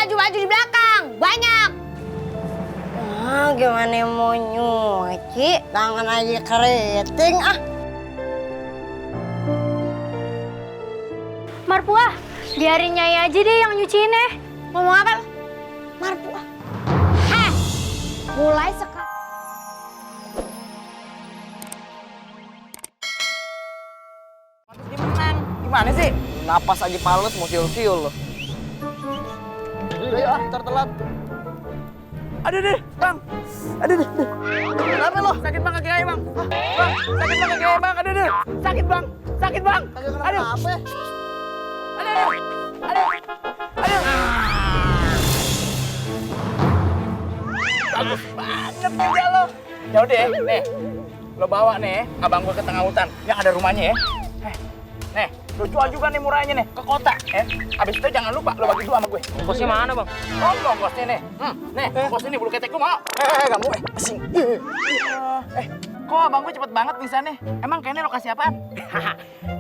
baju-baju di belakang. Banyak. Ah, gimana mau nyuci? Tangan aja keriting ah. Marpuah, biarin Nyai aja deh yang nyuciin ya. Ngomong apa lo? Marpuah. Mulai sekarang. Gimana sih? Napas aja pales mau siul-siul loh. Udah yuk, ntar telat. Aduh deh, bang. Aduh deh. Kenapa lo? Sakit bang kaki ayah bang. Bang, sakit bang kaki ayah bang. Aduh deh. Sakit bang. Sakit bang. Aduh. Apa? Aduh. Aduh. Aduh. Bagus banget juga lo. Ya udah, nih. Lo bawa nih abang gue ke tengah hutan yang ada rumahnya ya. Nih, lo jual juga nih murahnya nih ke kota ya. Abis itu jangan lupa lo bagi dua sama gue. Ongkosnya mana bang? Oh, ongkosnya nih. Nih, ongkosnya nih bulu ketek lo mau. Gak mau asing. Kok abang gue cepet banget nisannya? Emang kainnya lo kasih apaan?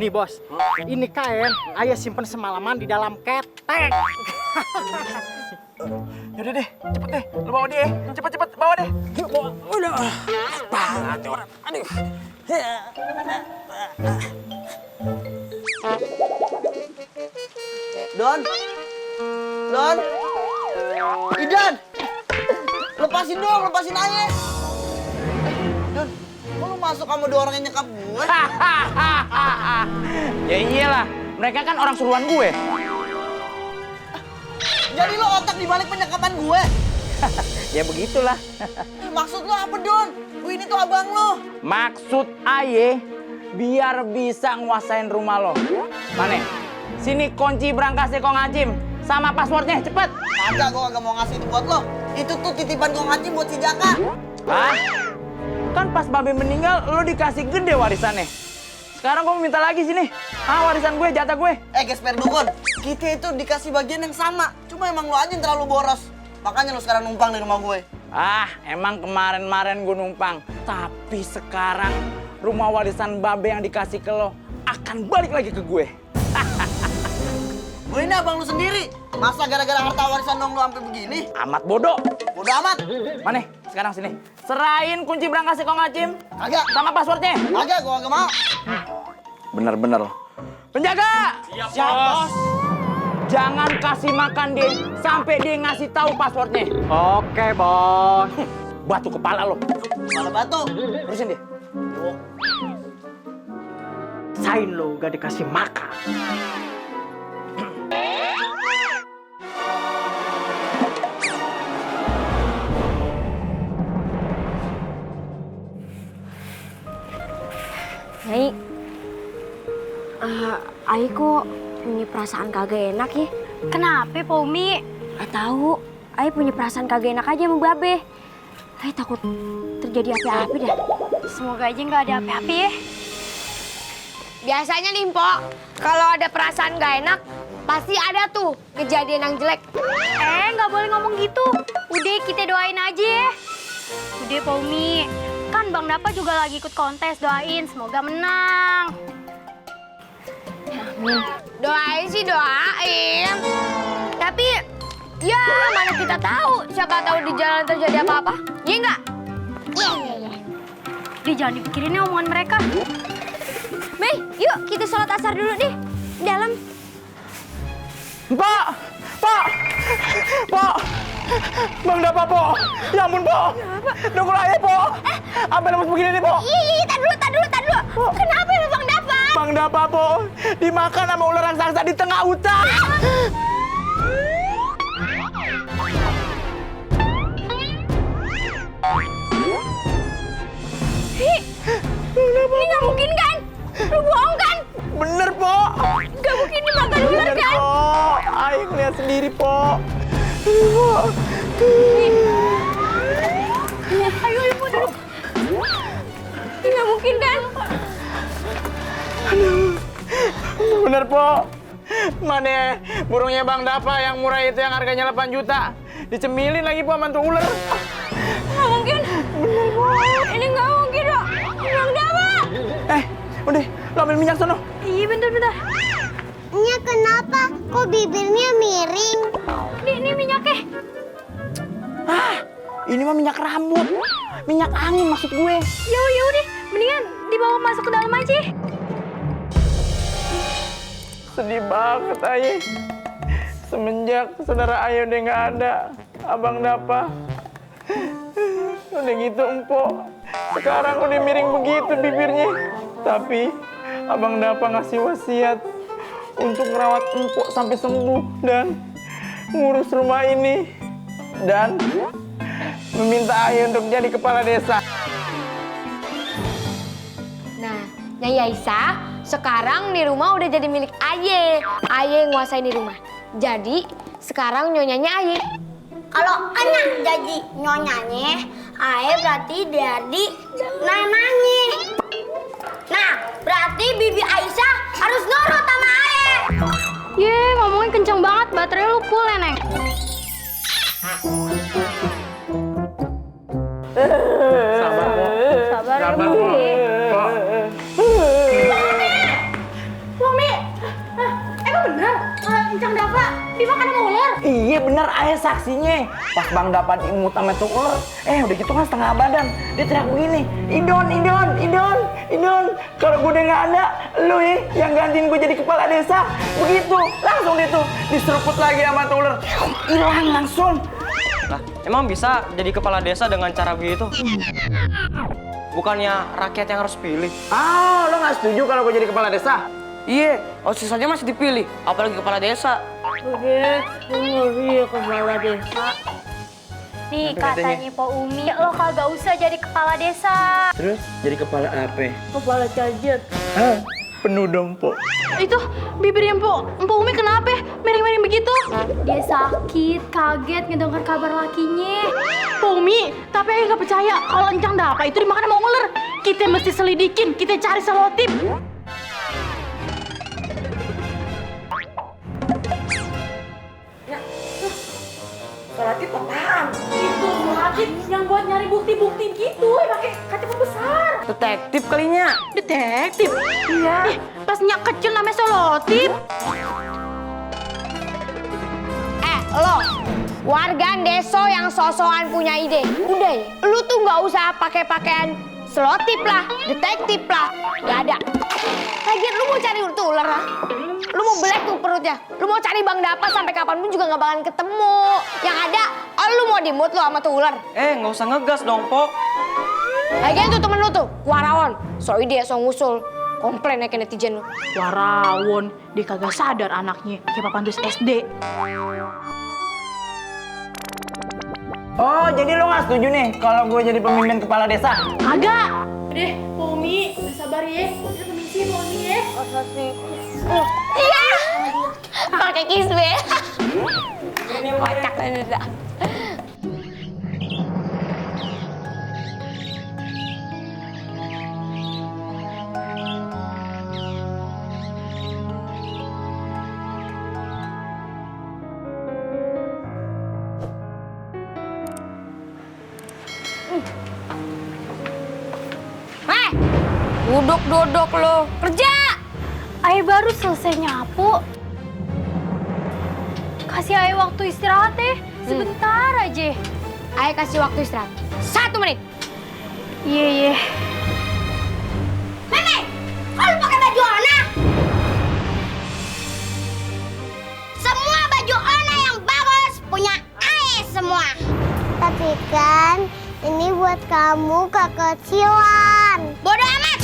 Nih bos, ini kain ayah simpen semalaman di dalam ketek. Yaudah deh, cepet deh. Lo bawa dia ya. Cepet-cepet, bawa deh. Yuk, bawa. Udah. Banget orang. Aduh. Don, Idan, lepasin dong, lepasin aja. Don, kok lu masuk sama dua orang yang nyekap gue? Ya iyalah, mereka kan orang suruhan gue. Jadi lo otak dibalik penyekapan gue? Ya begitulah. Maksud lo apa, Don? Gue ini tuh abang lo. Maksud aye biar bisa nguasain rumah lo. Mana? Sini kunci berangkasnya Kong Acim sama passwordnya, cepet. Kagak, gue kagak mau ngasih itu buat lo. Itu tuh titipan Kong Acim buat si Jaka. Hah? Kan pas Babe meninggal lo dikasih gede warisannya. Sekarang gue minta lagi sini. Warisan gue, jatah gue. Gesper dukun, kita itu dikasih bagian yang sama. Cuma emang lo aja yang terlalu boros. Makanya lo sekarang numpang di rumah gue. Emang kemarin-kemarin gue numpang. Tapi sekarang rumah warisan Babe yang dikasih ke lo akan balik lagi ke gue. Gue ini abang lu sendiri. Masa gara-gara harta warisan dong lu sampai begini? Amat bodoh. Bodoh amat. Mana? Sekarang sini. Serahin kunci berangkasnya Kong Acim. Kagak. Sama passwordnya. Kagak, gua kagak mau. Bener-bener. Penjaga! Siap, bos. Jangan kasih makan dia sampai dia ngasih tahu passwordnya. Oke bos. Batu kepala lo. Kepala batu. Terusin dia. Sain lo gak dikasih makan. Nyai, Ai kok punya perasaan kagak enak ya? Kenapa, Pak Umi? Gak tahu. Ai punya perasaan kagak enak aja sama Babe. Ai takut terjadi apa-apa dah. Semoga aja nggak ada apa-apa ya. Biasanya nih, Mpok, kalau ada perasaan gak enak, pasti ada tuh kejadian yang jelek. Nggak boleh ngomong gitu. Udah, kita doain aja ya. Udah, Pak Umi. Kan Bang Dapa juga lagi ikut kontes, doain semoga menang. Doain sih doain. Tapi ya mana kita tahu, siapa tahu di jalan terjadi apa-apa. Iya nggak? Iya. Dia jangan dipikirin ya omongan mereka. Mei, yuk kita sholat asar dulu deh. Dalam. Pak! Bang Dapa, Po! Ya ampun, Po! Dukul ayah, Po! Apa lemes begini nih, Po? Ih, tar dulu. Kenapa ya Bang Dapa? Bang Dapa, Po! Dimakan sama ular raksasa di tengah hutan! Ini nggak mungkin kan? Lu bohong kan? Bener, Po! Nggak mungkin dimakan ular Bener, kan? Po! Ayah ngeliat sendiri, Po! Ayo ibu duduk. Ini nggak mungkin kan? Bener, Po! Mana burungnya Bang Dapa yang murah itu yang harganya 8 juta. Dicemilin lagi, Po, mantu ular. Nggak mungkin. Bener, Bu. Ini nggak mungkin, dok. Bang Dapa. Udah, lo ambil minyak sono. Iya, bentar. Nya kenapa? Kok bibirnya miring? Ini minyaknya. Ini mah minyak rambut. Minyak angin maksud gue. Ya udah, mendingan dibawa masuk ke dalam aja. Sedih banget, Ayah. Semenjak saudara Ayah udah nggak ada, Abang Dapa udah gitu empok. Sekarang udah miring begitu bibirnya. Tapi Abang Dapa ngasih wasiat untuk merawat empok sampai sembuh dan ngurus rumah ini dan meminta Ayah untuk jadi kepala desa. Nah, Nyai Aisyah, sekarang nih rumah udah jadi milik Aye. Aye yang nguasain di rumah. Jadi, sekarang nyonyanya Aye. Kalau anak jadi nyonyanya, Ae berarti jadi nananya. Nah, berarti Bibi Aisyah harus nurut sama Ae. Ye, ngomongin kenceng banget, baterai lu full ya, Neng. Sabar, Pok. Sabar ya, Sabar, Bu. Pok. Mami, emang bener? Encang Dava dimakan sama ular? Iya bener, Ayah saksinya. Pas Bang dapat diimut sama tuh ular, udah gitu kan setengah badan. Dia teriak begini, Idon. Kalau gue udah nggak ada, lu yang gantiin gue jadi kepala desa. Begitu, langsung dia tuh diseruput lagi sama tuh ular. Hilang langsung. Lah, emang bisa jadi kepala desa dengan cara begitu? Bukannya rakyat yang harus pilih? Lo nggak setuju kalau gue jadi kepala desa? Iya, sisanya masih dipilih, apalagi kepala desa. Nih katanya Po Umi, lo kagak usah jadi kepala desa. Terus jadi kepala apa? Kepala cajet. Hah? Penuh dong, Po. Itu bibirnya Empo Umi kenapa? Miring-miring begitu? Dia sakit, kaget ngedengar kabar lakinya. Po Umi, tapi Ayah nggak percaya kalau Encang Dapa itu dimakan sama ular. Kita mesti selidikin, kita cari selotip. Selotip apaan? Itu selotip yang buat nyari bukti-bukti gitu, pakai kaca besar. Detektif kalinya. Detektif? Iya. Pas nyak kecil namanya selotip. Lo, warga deso yang sosokan punya ide. Udah ya, lu tuh nggak usah pakai pakaian selotip lah, detektif lah. Gak ada. Lagian lu mau cari tuh ular lah. Lu mau belek tuh perutnya. Lu mau cari Bang Dapa sampai kapanpun juga nggak bakalan ketemu. Yang ada, lu mau dimut lu sama tuh ular. Nggak usah ngegas dong, Pok. Lagian tuh temen lu tuh, Warawon. So ide, so ngusul. Komplain ya ke netizen lu. Warawon, dia kagak sadar anaknya kayak papan tulis SD. Oh, jadi lo nggak setuju nih kalau gue jadi pemimpin kepala desa? Kagak. Deh, Po Umi, sabar ya. Kita permisi, Po Umi ya. Iya. Pakai kisbe. Kocak aja. Duduk lo, kerja! Ayah baru selesai nyapu. Kasih Ayah waktu istirahat deh, sebentar aja. Ayah kasih waktu istirahat 1 menit. Iya. Meme, kok lu pakai baju Ona? Semua baju Ona yang bagus punya Ae semua. Tapi kan ini buat kamu kekecilan. Bodoh amat.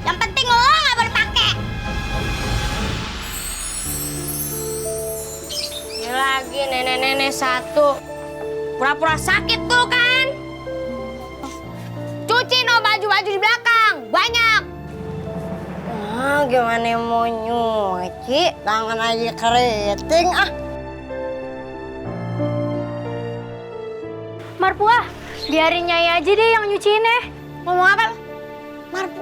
Yang penting lo nggak berpakai. Ini lagi nenek-nenek satu. Pura-pura sakit tuh kan. Cuci no baju-baju di belakang. Banyak. Gimana mau nyuci? Tangan aja keriting Marpuah, biarin Nyai aja deh yang nyuciin ya. Ngomong apa lo? Marpu